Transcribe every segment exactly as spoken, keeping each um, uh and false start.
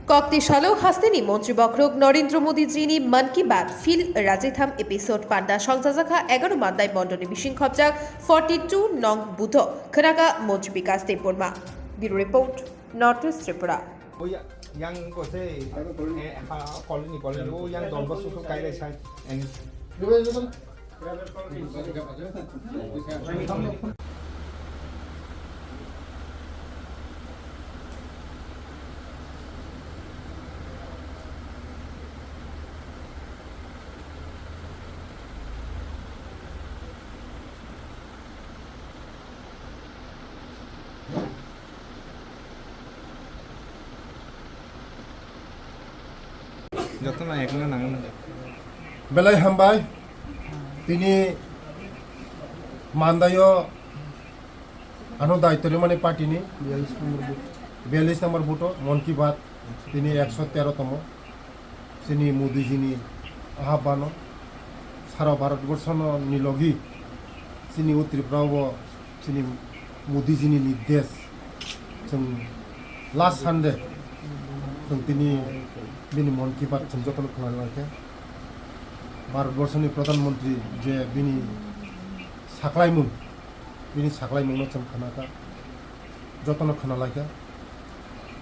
Kokti salo hasteni Montri Bokhorok Narendra Modi jini Mann Ki Baat Phil Rajitham episode panda songchajakha egaroh Mandai Mondoli bising khopjak forty two nong butho khwnaka Montri Bikash Debbarma. Bureau report, North East Tripura. Yang ko se, eh, ha, colony, colony, o yang Don Bosco kai re sai. Joto na ekno nangno. Belai hambai. Tini Mandaio ano daityo rimani party ni biyallis number butho Mann Ki Baat tini ekso tero tomo. Chini Modiji ni ahbano sara Bharat borsho no ni logi chini o Tripura o chini Modiji ni nirdesh chwng last Sunday chwng tini bini Mann Ki Baat chwng jotono khwnalaikha. Bharat borsho ni Pradhan Mantri je bini saklaimung, bini saklaimung no chwng khwnakha, jotono khwnalaikha.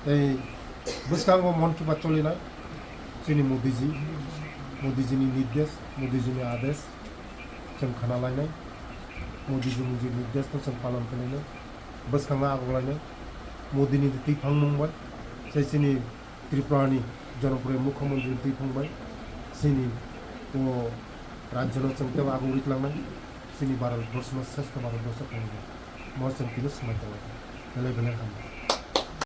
Tei bwskango Mann Ki Baat cholinai chini Modiji, Modiji ni nirdesh, Modiji ni adesh chwng khwnalainai, Modiji ni je nirdesh no chwng palon khlainai, bwskango agoklainai, Modi ni twi phangmung bai, tei chini Tripura ni jonopriyo mukhyamantri ni twi phang bai, chini o rajyo no chwng teibo agogwi tlangnai, chini Bharat borsho no sreshto Bharat borsho khlainai, mo chwng tini swmai tongo, belai belai hambai.